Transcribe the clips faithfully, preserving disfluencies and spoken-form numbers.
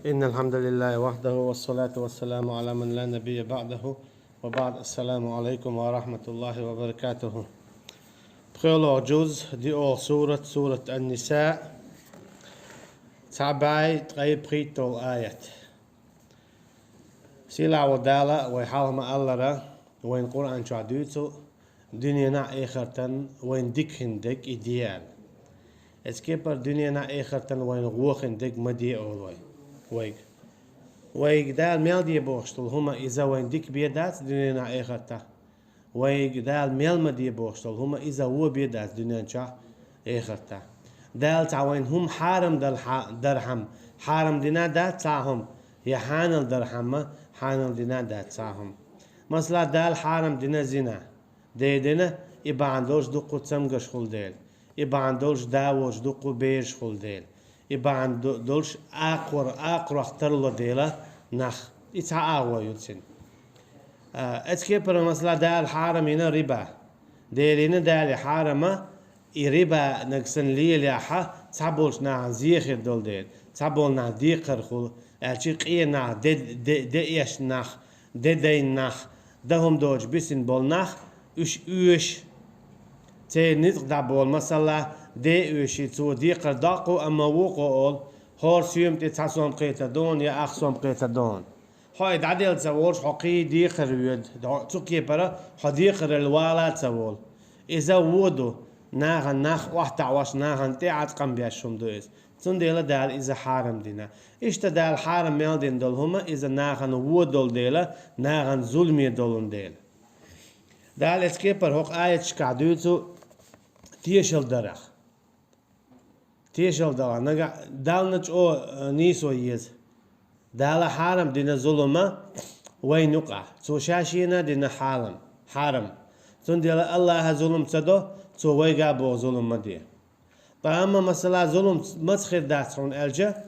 إن الحمد لله وحده والصلاة والسلام على من لا نبي بعده وبعد. السلام عليكم ورحمة الله وبركاته. ПхоьалгӀа жуз, диъолгӀа сурат, сурат Ан-Ниса, цхьа бӀаь ткъе пхийтталгӀа аят. Сийлахь волчу Дала вай хьалха ма-аллара, вайна Къуръан чохь дуьйцу, дуьненахь а, эхартан а вайна дика хин дерг и де аьлла. Эцу кепара дуьненахь а, эхартан а вайна вон хин дерг ма де олу вай, вайга. Вайга Дала мел де бохуш долу хӀума иза вайна дика бен дац дуьненахь а, эхартахь. Вайга Дала мел ма де бохуш долу хӀума иза вон бен дац дуьнен чохь а, эхартахь. Дала цхьа вайна хӀума хьарам дала хьа-, дархьама, хьарам дина а дац цхьа хӀума, я хьанал дархьама, хьанал дина а дац цхьа хӀума. Масала, Дала хьарам дина зина. Де дина, и бахьана долуш дуккха цамгаш хуьлу дела, и бахьана долуш да воцуш дуккха бераш хуьлу дела, и бахьана до-, долуш акхор-, акхарох тарло дела нах. И цхьа агӀо ю цуьнан. А, эцу кепара, масала, Дала хьарам йина риба. Дела йина Дала хьарама, и риба нагахь санна лелахь, цхьаболчу нахана зе хир долу дела, цхьаболу нах декхар хуьлу, аьлча къен нах, де, де, де эшна нах, де дайна нах, дан хӀума доцуш бисина болу нах, уьш оьшу. Церан ницкъ дӀаболу, масала, де оьший, цо декхар доккху, амма вукхо олу: «ХӀора соьма тӀе цхьа сом кхетар ду хьуна, я ах сом кхетар ду хьуна». Хьо и дӀаделла ца волуш, хьо кхин декхар воьду, хьо цу кепара хьо декхаралла вала а ца волу. Иза вон ду, нахана нах охьатаӀош, нахана тӀе Ӏаткъам беш хӀума ду иза. Цундела Дала иза хьарам дина. Иштта Дала хьарам мел дина долу хӀума, иза нахана вон долу дела, нахана зуламе долун дела. Дала эцу кепара хӀокху аяташкахь дуьйцу тешал дарах. Тешал дала, нагахь Далла чӀогӀа, э, нийсо еза. Дала хьарам дина зулама вайна юкъахь. Цо ша шена дина хьалам, хьарам. Цундела Аллаха зулам ца до, цо вайга а боху зулам ма де. Ткъа амма, масала, зулам маца хир дац хьуна аьлча,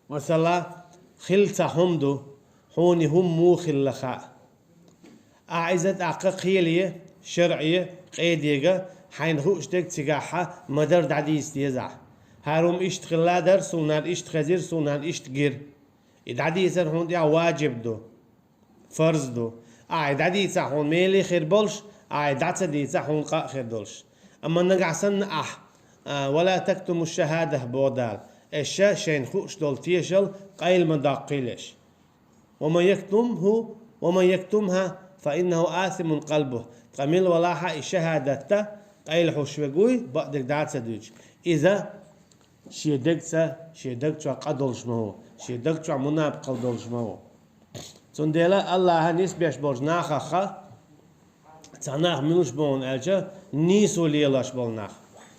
масала, хилла цхьа хӀума ду, хьуна и хӀума муха хилла хаьа. Ахьа иза тӀаккха кхеле, шарӀе, къедега, хьайна хууш дерг цигахь ма-дарра дӀадийца деза ахь. ХӀара хӀума иштта хилла дара, суна хӀара иштта хезира, суна хӀара иштта гира. И дӀадийцар хьуна тӀехь ваджиб ду, фарз ду. Ахьа и дӀадийцахь хьуна меле хир болуш, ахьа и дӀа ца дийцахь хьуна къа а хир долуш. Амма нагахь санна ахь, а, «Ва ла тактуму шахадах», боху Дала, аш ша шайна хууш долу тешал къайла ма доккхийла аш. «Ва ман яктумху, ва ман яктумха, фа иннаху асимун къалбух». Ткъа мила валахьа и шахадатта къайла хууш верг вуй, бакъдерг дӀа а ца дуьйцуш, иза шен дегца, шен даг чохь къа долуш ма ву, шен даг чохь мунапкъал долуш ма ву. Цундела Аллаха нисбеш болчу нахаха цхьа нах муьлш бу хьуна аьлча, нийсо лелош болу нах.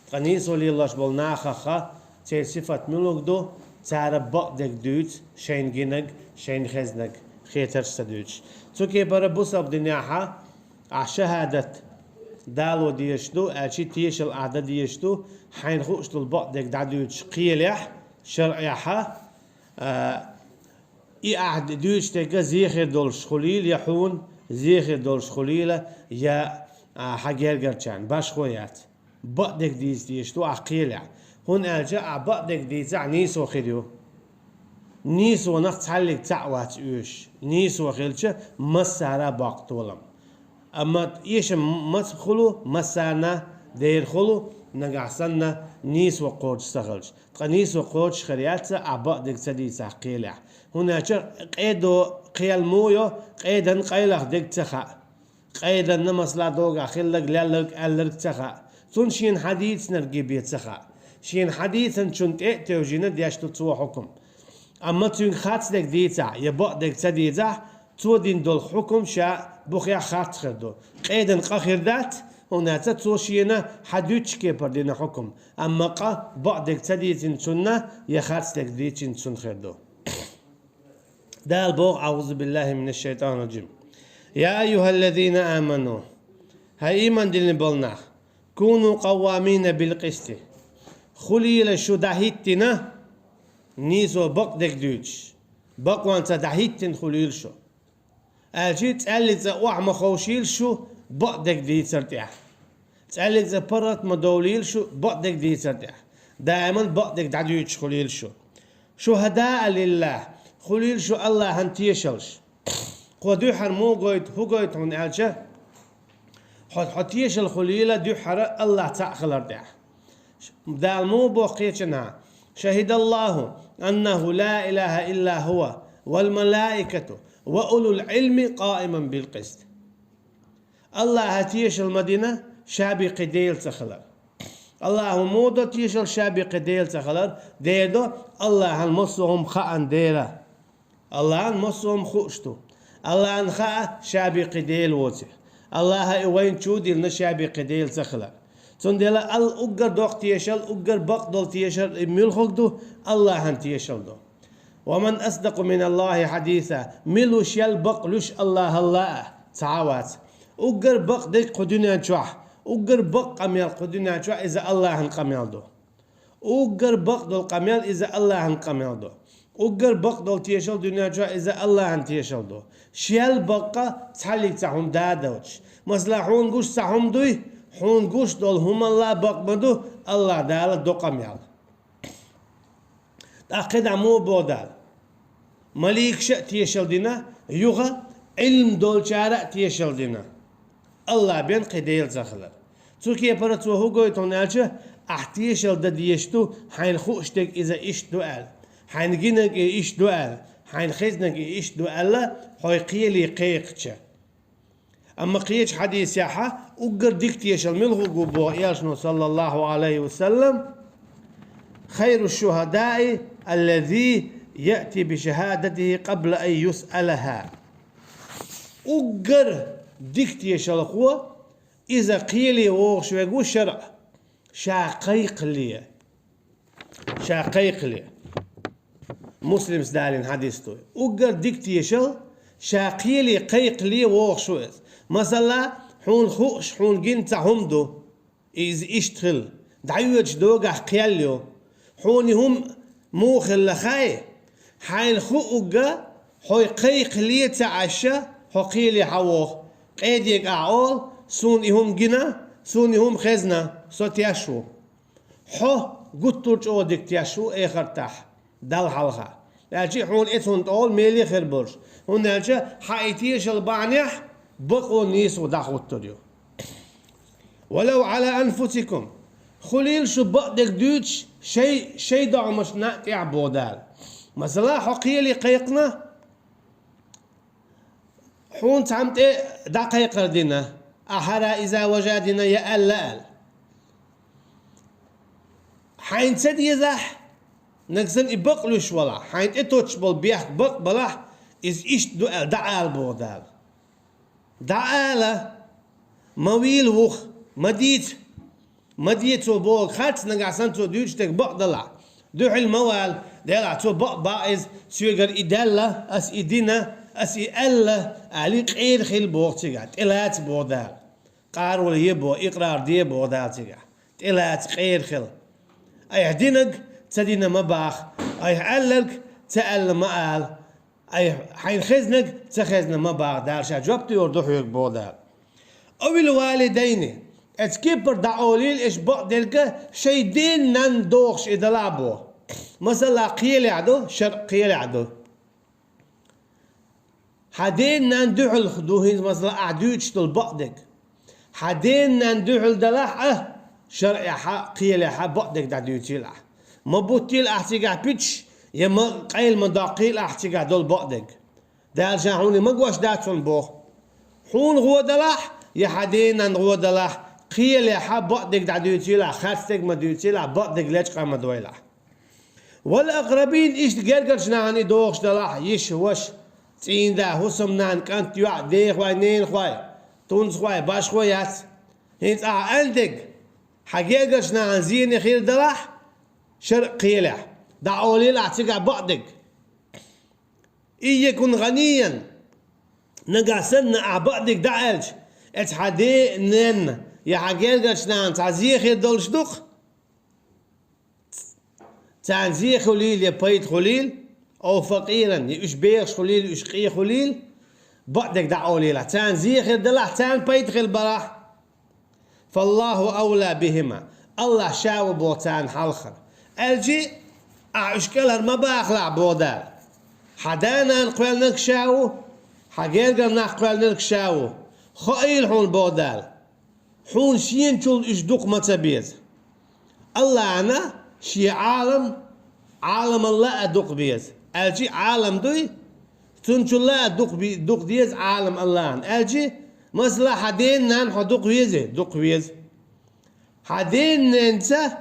Ткъа нийсо лелош болу нахаха церан сифат муьлург ду, цара бакъдерг дуьйцу, шайна гинарг, шайна хезнарг, хетарш ца дуьйцуш. Цу кепара бусалба динехьа ахь шахадат дало дезаш ду, аьлча тешал ахь дан дезаш ду, хьайна хууш долу бакъдерг дӀадуьйцуш кхелехь, шарӀехьа, а, и ахь дуьйцуш дерг зе хир долуш хуьлийла, я хьуна зе хир долуш хуьлийла, я, а, хьан гергарчарна, башхо яц. Бакъдерг дийца дезаш ду ахь кхелехь. ХӀунда аьлча ахь бакъдерг дийцахь, нийсо хир ю. Нийсонах цхьаллиг цхьаъ вац оьшуш. Нийсо хилча, массара а боккху толам. Амма эшам маца хуьлу, массарна дера хуьлу, нагахь санна нийсо кхочуш ца хилча. Ткъа нийсо кхочуш хир яц ахь бакъдерг ца дийцахь кхелехь. ХӀунда аьлча къедо кхел муха йо, къедан къайлах дерг ца хаьа. Къеданна масала догахь хилларг, лелларг, аьлларг ца хаьа. Цунна шена хьан дийцинарг бен ца хаьа. Шена хьан дийцинчунна тӀе а тевжина деш ду цо хьукум. Амма цуьнга харц дерг дийцахь, я бакъдерг ца дийцахь, цо дина долу хьукум ша бухехь харц хир ду. Къедан къа хир дац, хӀунда аьлча цо шена хьан дуьйцучу кепара дина хьукум. Амма къа бакъдерг ца дийцинчунна, я харц дерг дийцинчунна хир ду. Дала боху: «Аъузу биллахи минаш шайтанир раджим. Я айюхаллазина аману». ХӀай ийман диллина болу нах, «куну къаввамина бил къисти». Хуьлийла шу дӀахӀиттина, нийсо бакъдерг дуьйцуш. Бакъонца дӀахӀиттина хуьлийла шу. Аьлча цӀаьллица охьа ма ховшийла шу бакъдерг дийцар тӀехь. ЦӀаьллица паргӀат ма довлийла шу бакъдерг дийцар тӀехь. Даиман бакъдерг дӀадуьйцуш хуьлийла шу. شهداء لله, хуьлийла шу Аллахьан тешалш. Кхо дуьххьара муха гойту, хӀун гойту хьуна аьлча, хьо, хьо тешал хуьлийла дуьххьара Аллахь цхьаъ хилар тӀехь. Дала муха боху кхечанхьа: شهد الله أنه لا إله إلا هو والملائكة وأولو العلم قائما بالقسط. Аллахьа тешал ма дина, ша бен кхин Дела ца хилар. Аллахьа муха до тешал, ша бен кхин Дела ца хилар? Дера до, Аллахьан массо а хӀума хаан дера. Аллахьан массо а хӀума хууш ду. Аллахьан хаьа ша бен кхин Дела воций. Аллахьа и вайна чу диллина ша бен кхин Дела ца хилар. Цундела ал уггар доккха тешал, уггар бакъдолу тешал и муьлхарг ду? Аллахьан тешал ду. ومن أصدق من الله حديثا, мила ву шел бакъ луьйш Аллахьалла а? Цхьа а вац. Уггар бакъдерг кху дуьнен чохь, уггар бакъ къамел кху дуьнен чохь иза Аллахьан къамел ду. Уггар бакъдолу къамел иза Аллахьан къамел ду. Уггар бакъдолу тешал дуьнен чохь иза Аллахьан тешал ду. Шел бакъа цхьаллиг цхьа хӀума да а доцуш. Масала, хьуна гуш цхьа хӀума дуй, хьуна гуш долу хӀумалла бакъ ма ду, Аллахь Дала до къамел. ТӀаккха кхидӀа муха боху Дала? Маликаша а тешал дина, юха Ӏилма долчара а тешал дина. Аллахь бен кхин Дела ца хилар. Цу кепара цо хӀун гойту хьуна аьлча, ахь тешал дан дезаш ду, хьайна хууш дерг иза иштта ду аьлла, хьайна гинарг и иштта ду аьлла, хьайна хезнарг и иштта ду аьлла, хьо кхеле кхайкхича. Амма кхечу хьадисехь уггар дика тешал муьлха ву боху Элчано, саллаллаху алейхи ва саллам: خير الشهداء الذي يأتي بشهادته قبل أن يسألها. Уггар дика тешалхо иза кхеле вогӀуш верг ву шарӀа, ша кхайкхале. Ша кхайкхале. Муслимс далийна хьадис ду. Уггар дика тешал, ша кхеле кхайкхале вогӀуш ву иза. Масала, хьуна хууш, хьуна гина цхьа хӀума ду. Иза иштта хилла. ДӀайоьдучу догахь кхел ю. Хьуна и хӀума муха хилла хаьий? Хьайна хуу угга, хьо кхайкхале ца Ӏаш, хьо кхеле хьан воху. Къедега ахь олу: суна и хӀума гина, суна и хӀума хезна, со теш ву. Хьо гуттар а чӀогӀа дика теш ву эхартахь, Далла хьалха. Аьлча хьуна и цунна тӀе олу меле а хир болуш. ХӀунда аьлча хьан и тешал бахьанехь бакъо нийсо дӀахӀуттур ю. ولو على أنفسكم. Хуьлийла шу бакъдерг дуьйцуш шай, шай догӀмашна тӀехь боху Дала. Масала, хьо кхеле кхайкхина, хьуна цхьамма тӀе дӀакхайкхар дина, ахьара иза важа дина я аьлла аьлла. Хьайна ца дезахь, нагахь санна и бакъ луьйш валахь, хьайна тӀе тоттуш болу бехк бакъ балахь, иза иштта ду аьлла, дӀаала боху Дала. ДӀаала, ма вийла вуха, ма дийца. Ма де цо бохург харц, нагахь санна цо дуьйцуш дерг бакъ далахь. Дуьхьал ма вала, делахь цо бакъ бакъ иза, соьгара и даьлла, ас и дина, ас и аьлла, аьлла, къера хила боху цигахь, тӀелаца боху Дала. Къарвала е боху, икърар де боху Дала цигахь. ТӀелаца къера хила. Айхьа динарг ца дина ма баха, айхьа аьлларг ца аьлла ма ала. Ай, хьайна хезнарг ца хезна ма баха, Дала ша жоп лур ду хьоьга боху Дала. أو الوالدين. Эцу кепара дӀаолийла аш бакъдерг шайн ден-нанна дохуш и далахь боху. Масала, кхелехь ду, шарӀ кхелехь ду. Хьан ден-нанна дуьхьал ду хӀинца, масала, ахь дуьйцуш долу бакъдерг. Хьан ден-нанна дуьхьал далахь а, шарӀехь а, кхелехь а бакъдерг дӀадуьйцийла ахь. Ма буттийла ахь цигахь пуьташ, я ма къайла ма доккхийла ахь цигахь долу бакъдерг. Дала ша хьуна ма гочдац хьуна боху. Хьуна гӀо далахь, я хьан ден-нанна гӀо далахь, кхелехь а бакъдерг дӀадуьйцийла ахь, харцдерг ма дуьйцийла ахь, бакъдерг лечкъа ма дойла ахь. والأقربين, иштта гергарчу нахана и дохуш далахь, йиша, ваша, цӀийнда, хӀусамнана, кӀант, йоӀ, дехой, ненахой, тунзахой, башхо яц. ХӀинца ахьа аьлла дерг, хьан гергарчу нахана зене хир далахь, шарӀ кхелехь, дӀаолийла ахь цигахь бакъдерг. إن يكن غنيا, нагахь санна ахь бакъдерг дӀааьлча, эцу хьан ден-нанна я хьан гергарчу нахана цхьа зе хир долуш ду-кх? Царна зе хуьлийла я пайда хуьлийла, أو فقيرا, я уьш бехаш хуьлийла, уьш къе хуьлийла, бакъдерг дӀаолийла ахь. Царна зе хир далахь, царна пайда хила балахь. فالله أولى بهما. Аллахь ша ву боху царна хьалхара. Аьлча, Ахьа уьш кӀелхьара ма бахалахь, боху Дала. Хьан да-нана кхоьллинарг ша ву, хьан гергара нах кхоьллинарг ша ву. Хаийла хьуна, боху Дала. Хьуна шена чул уьш дукха ма ца беза. Аллахьана шен Ӏалам, Ӏаламалла а дукха беза. Аьлчи Ӏалам дуй, цунна чул а дукха, дукха деза Ӏалам Аллахьана. Аьлчи, масала, хьан дена-нанна хьо дукха везий? Дукха веза. Хьан дена-нанца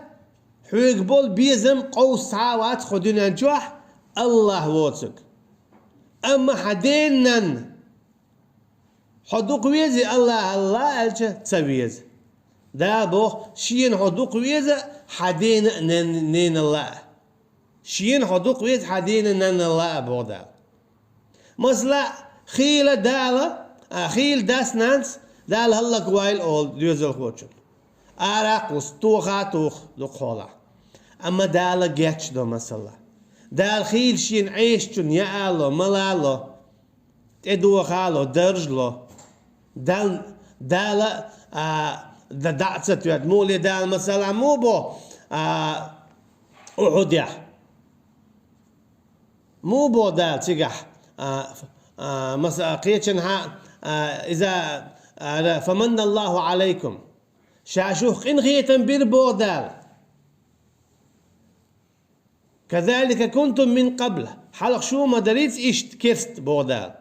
хьоьга болу безам къовса цхьа а вац кху дуьнен чохь, Аллахь воцург. Амма хьан дена-нанна хьо дукха везий Аллахьалла аьлча, ца веза. Дала боху, шена хьо дукха веза хьан дена а, нен-, ненала а. Шена хьо дукха веза хьан дена-нанала а, боху Дала. Масала, хийла Дала, а, хийла дас-нанас Дала хӀаллаквойла олу доьзалхочун. Арахь а вуьсу, тоха а туху дукха хьолахь. Амма Дала гечдо, масала. Дала хийла шена Ӏешачунна яа ло, мала ло, тӀедоха ло, даржа ло. Дал-, Дала, а, д-, дӀа а ца тоьду. Муха ле Дала, масала, муха бо, а, Ухьудехь? Муха бо Дала цигахь, а, ф-, а, маса-, кхечанхьа, а, иза, а, ра-, «Фаманналлаху Ӏалайкум». Ша шух къинхетам бира, боху Дала. «Казалика кунтум мин къабл». Хьалха шу ма дарийца иштта керста, боху Дала.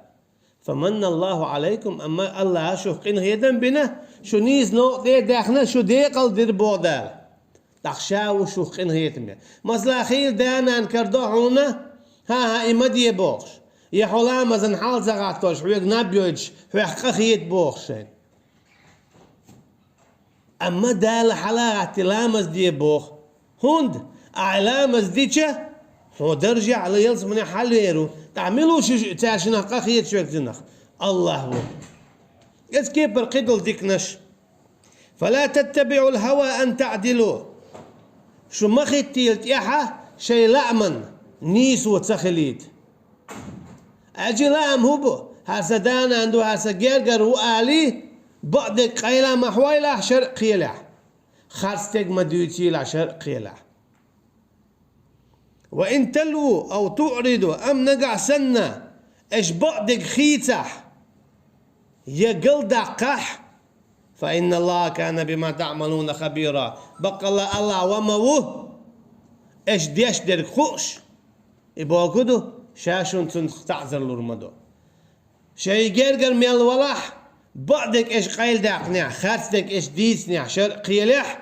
«Фаманналлаху Ӏалайкум», амма Аллаха шух къинхетам бина, шу нийса новкъа тӀе а даьхна, шу декъал дира, боху Дала. ТӀаккха ша ву шух къинхетаме. Масала, хийла да-нана карадо хьуна, хӀан-хӀа, и ма де бохуш. Я хьо ламазан хьал ца гӀаттош, хьоьга наб йойтуш, хьоьх къа хета бохуш шайна. Амма Дала хьала а гӀатти ламаз де боху. ХӀунда? Ахь ламаз дича, хьо даржехь а, ялсаманехь а хьалавер ву. ТӀаккха мила ву шу цаьршиннах къа хеташ верг, зинах? Аллах ву. Эцу кепара кхидолу диканаш. «Фала таттабиӀул хӀава ан таӀдилу». Шу ма хӀиттийла тӀаьхьа шайн лааман нийсо ца хилийта. Аьлчи лаам хӀун бу? ХӀара сан да-нана ду, хӀара сан гергара ву алий, бакъдерг къайла ма хьойлахь шарӀ кхелехь. Харцдерг ма дуьйцийла шарӀ кхелехь. «Ва ин талву ав туӀриду», амма нагахь санна, аша бакъдерг хийцахь, я галдаккхахь, «фа инна Аллаха кана бима таӀмалуна хабира». Баккъалла Аллах ва ма ву, аша деш дерг хууш. И бохург ду, ша шуна цунах таӀзар лур ма ду. Шайн гергара мел валахь, бакъдерг аша къайладаьккхинехь, харцдерг аша дийцинехь, шарӀ кхелехь,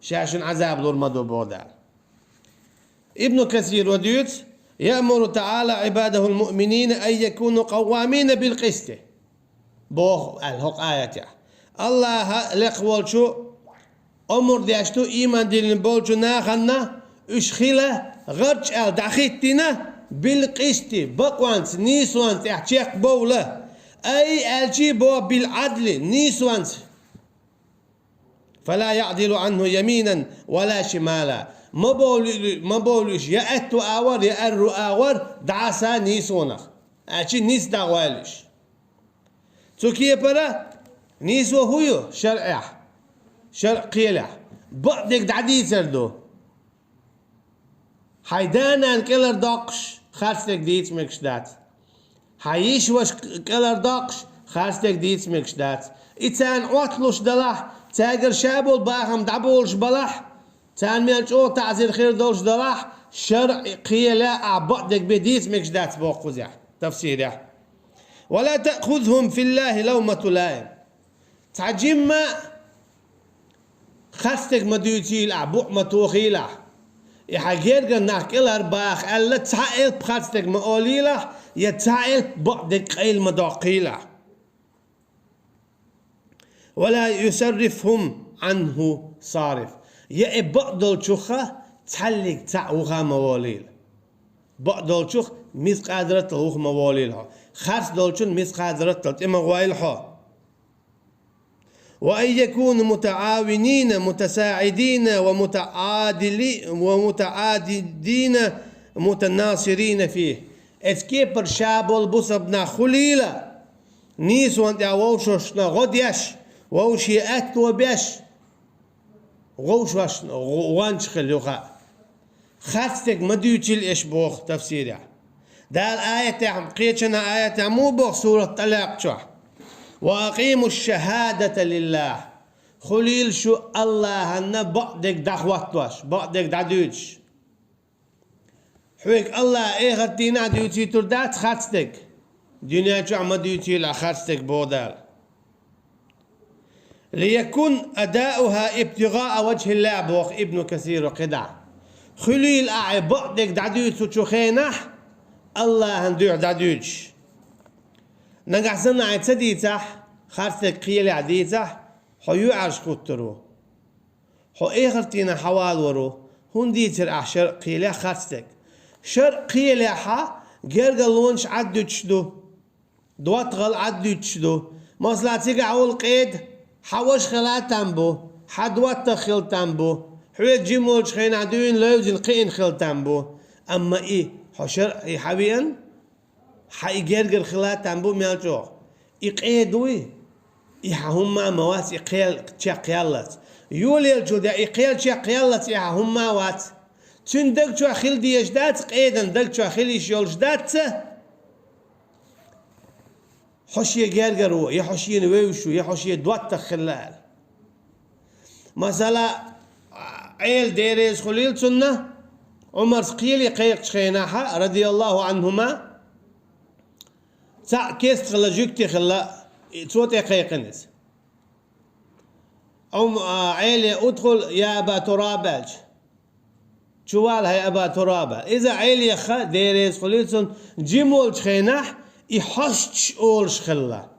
ша шуна Ӏазаб лур ма ду, боху Дала. Ибн Касира дуьйцу: «Яъмуру ТаӀала Ӏибадахул муъминина ан якуну къаввамина бил къисти», боху аьлла хӀокху аятехь. Аллаха лекха волчу омра деш ду ийман диллина болчу нахана, уьш хила гӀарч аьлла дӀахӀиттина, бил къисти, бакъонца, нийсонца тӀехь чекхбовла, ай аьлчи бо бил Ӏадли, нийсонца. «Фала яӀдилу Ӏанху яминан вала шимала». Ма бовлу, ма бовлу уьш я аьтту агӀор, я аьрру агӀор дӀаса нийсонах. Аьлчи нийса дӀагӀойла уьш. Цу кепара нийсо хӀун ю шарӀехь, шарӀ кхелехь? Бакъдерг дӀадийцар ду. Хьайн да-нана кӀелхьардоккхуш, харцдерг дийца мегаш дац. Хьайн йиша-ваша кӀелхьардоккхуш, харцдерг дийца мегаш дац. И царна Ӏотталуш далахь, цаьргара ша болу бахам дӀаболуш балахь, царна мел чӀогӀа таӀзар хир долуш далахь, шарӀ кхелехь ахь бакъдерг бен дийца мегаш дац, боху кхузахь, тафсирехь. «Ва ла таъхузхум филлахи лавмату лаим». Цхьа жимма харцдерг ма дуьйцийла ахь, букъ ма тохийла ахь. И хьан гергара нах кӀелхьарбаха аьлла, цхьа элп харцдерг ма олийла ахь, я цхьа элп бакъдерг къайла ма доккхийла ахь. «Ва ла юсаррифхум Ӏанху сариф». Я и бакъдолчуха цхьаллиг цхьаъ вуха ма волийла. Бакъдолчух мискъадараттал вуха ма волийла хьо. Харцдолчун мискъадараттал тӀе ма гӀойла хьо. «Ва ан якуну мутаӀавинина, мутасаӀидина ва мутаӀадили-, ва мутаӀадидина, мутанасирина фихи». Эцу кепара ша болу бусалба нах хуьлийла, нийсонан тӀехь вовшашна гӀо деш, вовшийн аьтто беш, вовшашна гӀо-, гӀонча хила юха. Харцдерг ма дуьйцийла аша боху тафсирехь. Дала аятехь, кхечанхьа аятехь муха боху сурат ТӀалакъ чохь: «Ва акъиму шахадата лиллахь». Хуьлийла шу Аллахьанна бакъдерг дӀахӀоттош, бакъдерг дӀадуьйцуш. Хьоьга Аллахь эхарт дийнахь дуьйцуьйтур дац харцдерг, дуьнен чохь ма дуьйцийла харцдерг боху Дала. «Лиякун адауха ибтигъаа ваджхиллахь», боху Ибну Касира кхидӀа. Хуьлийла ахь и бакъдерг дӀадуьйцучу хенахь, Аллахьан дуьхьа дӀадуьйцуш. Нагахь санна ахь ца дийцахь, харцдерг кхелехь дийцахь, хьо юьхьӀаьржа хӀуттур ву. Хьо эхартина хьавалор ву, хӀунда дийцира ахь шарӀ кхелехь харцдерг? ШарӀ кхелехь гергарлонаш Ӏаддуьтуш ду, доттагӀалла Ӏаддуьтуш ду. Масала, цигахь волу къеда хьан ваша хила там бу, хьан доттагӀа хила там бу, хьоьца жима волчу хенахь дуьйна левзина кхиъна хила там бу. Амма и хьо шарӀ и хьан веана? Хьан и гергара хила там бу мел чӀогӀа? И къеда вуй? И хьан хӀумма а ма вац, и кхел чекхъяллалц. Йолаеллачул тӀаьхьа и кхел чекхъяллалц, и хьан хӀумма а вац. Цуьнан даг чохь хила дезаш дац, къедан даг чохь хила йиш йолуш дац ца? Хьо шен гергара ву, я хьо шена вевзаш ву, я хьо шен доттагӀа хилла аьлла. Масала, Ӏела дереза хуьлийла цунна, Ӏумарс кхеле кхайкхачу хенахьа, радияллаху Ӏанхума, цхьаъ кеста хилла, жуьгти хилла, и цо тӀе кхайкхина иза. Ӏум-, а, Ӏеле, «Удхул, я Аба Тураб», аьлча, «Чувал, хӀай Аба Тураб», аьлла. Иза Ӏелеха, дереза хуьлийла цунна, жима волчу хенахь, и хьосташ олуш хилла.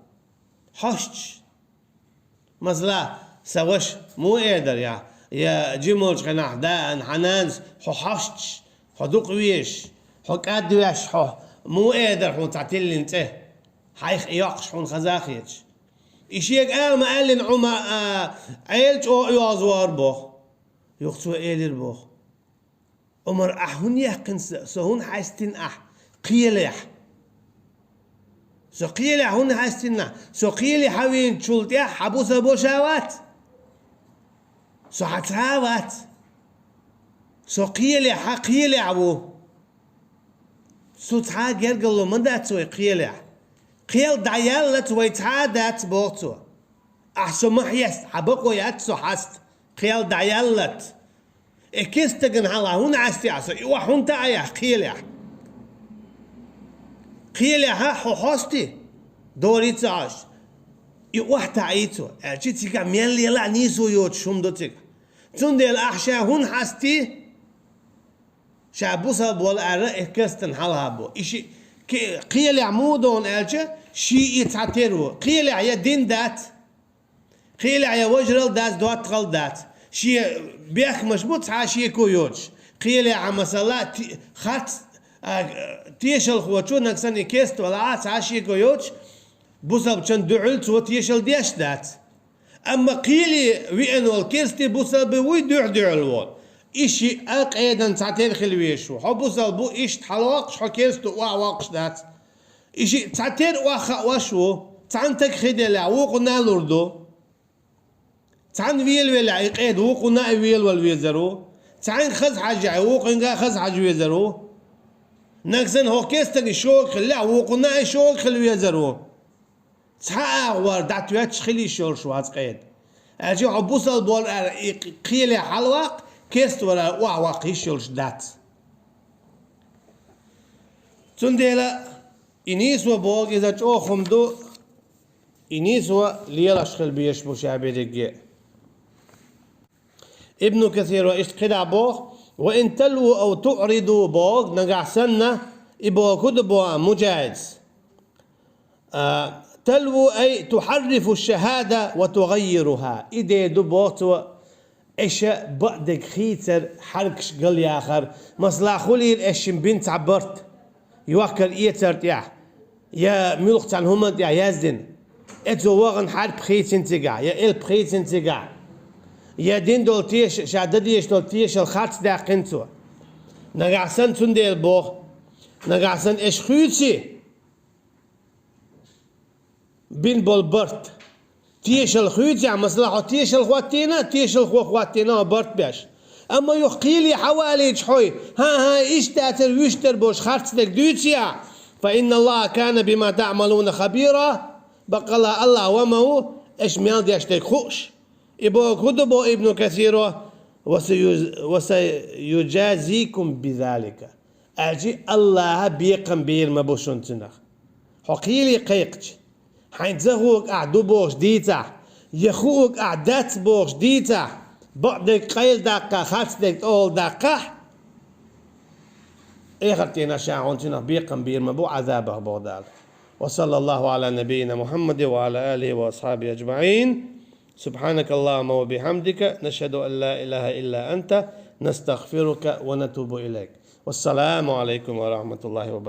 Хьосташ. Масала, сан ваша, муха эр дара, я, я жима волчу хенахь даан, хьан нанас хьо хьосташ, хьо дукха везаш, хьо кӀадвеш, хьо муха эр дара хьуна цхьа тиллина цӀе, хьайх и йоккхуш хьуна хаза а хеташ. И шега ала ма аьллина Ӏума-, а, Ӏела чӀогӀа оьгӀазвахара боху. Юха цо элира боху: «Ӏумар, ахь хӀунда яьккхина со, со хӀунда хьаьстина ахь кхелехь? Со кхелехь хӀунда хьаьстина ахь? Со кхеле хьан вийначул тӀаьхьа хьан бусалба ваша вац? Со хьан цхьа а вац. Со кхелехь, хьан кхелехь ву. Со цхьа а гергарло ма дац вай кхелехь. Кхел дӀаяллалц вай цхьа а дац», боху цо. «Ахь со ма хьеста, хьан бакъо яц со хьаста, кхел дӀаяллалц. Э, кеста стагана хьалха хӀунда хьаьстий ахь со, и охьа хӀунда таӀий ахь кхелехь? Кхелехьа хьо хьостий, дорий ца Ӏаш, и охьа таӀий цо», аьлча, цигахь мел лела а нийсо йоцуш хӀума ду цигахь. Цундела ахь ша хӀунда хьастий, ша бусалба вала аьлла, э, кестан хьалха бу. И ши-, ке-, кхелехь муха ду аьлча, шен и цхьатера ву. Кхелехь я дин дац, кхелехь я важаралла дац, доттагӀалла дац. Шен бехкамаш бу цхьа а шеко йоцуш. Кхелехь, масала, ти-, харц, а, тешалхочо нагахь санна и кеста валахь а, цхьа а шеко йоцуш, бусалбачун дуьхьал цо тешалла деш дац. Амма кхеле веана волу керста бусалба вуй дуьхь-дуьхьал волу. И шиъ а къедан цхьатера хила везаш ву. Хьо бусалба ву, иштта хьалавоккхуш, хьо керста ву, охьавоккхуш дац. И шиъ цхьатера охьахаош ву, цхьана стага хи делахь, вукхунна а лур ду. Цхьана велавелахь, и къеда вукхунна а велавала везар ву. Цхьаьнга хаза хьажахь, вукхуьнга а хаза хьажа везар ву. Нагахь санна хӀокху керстан и шога хиллехь, вукхунна а и шога хила везар ву. Цхьа агӀор дӀатоьттуш хила йиш йолуш вац къеда. Аьлча хьо бусалба вара аьлла, и кхеле хьалаваккха, керста вара аьлла, охьаваккха йиш йолуш дац. Цундела и нийсо боху иза чӀогӀа хӀума ду, и нийсо лелаш хила безаш бу ша берриге. Ибну Касира иштта кхидӀа боху: «Ва ин талву ав туъриду», боху, нагахь санна, и боху ду боху Муджахидас. А, талву ай тухьаррифу шахада ва тугаййируха. И де ду боху цо, аша бакъдерг хийцар, хьаьркаш галъяхар. Масала, хуьлийла аша шин бина цхьа барт, йохкар-эцар тӀехь, я муьлхха цхьана хӀуманна тӀехь яздина. Э, цо вахана хьарп хийцина цигахь, я элп хийцина цигахь, я дина долу теша-, ша дан дезаш долу тешалла харц даьккхина цо. Нагахь санна цундела боху, нагахь санна аша хуьйций, бина болу барт. Тешалла хуьйцехь, масала, хьо тешалла хӀоттийна, тешалхо хӀоттийна хьо барт беш. Амма юха кхеле хьавалийча хьо, хӀан-хӀа, иштта дацар, вуьшта дар бохуш харцдерг дуьйцуш, فإن الله كان بما تعملون خبيرا, баккъалла АллахӀ ван ма ву, аша мел деш дерг хууш. И бохург хӀун ду боху Ибн Касиро, وسيجازيكم بذلك. Аьлча АллахӀа бекхам бийр ма бу шуна цунах. Хьо кхеле кхайкхича, хьайн ца хуург ахь ду бохуш дийцахь, я хуург ахь дац бохуш дийцахь, бакъдерг къайладаккха, харцдерг тӀехула даккхахь, эхартахь ша хьуна цунах бекхам бийр ма бу Ӏазабах боху Дала. وصلى الله على نبينا محمد وعلى آله وأصحابه أجمعين. سبحانك اللهم وبحمدك، نشهد أن لا إله إلا أنت، نستغفرك ونتوب إليك. والسلام عليكم ورحمة الله وبركاته.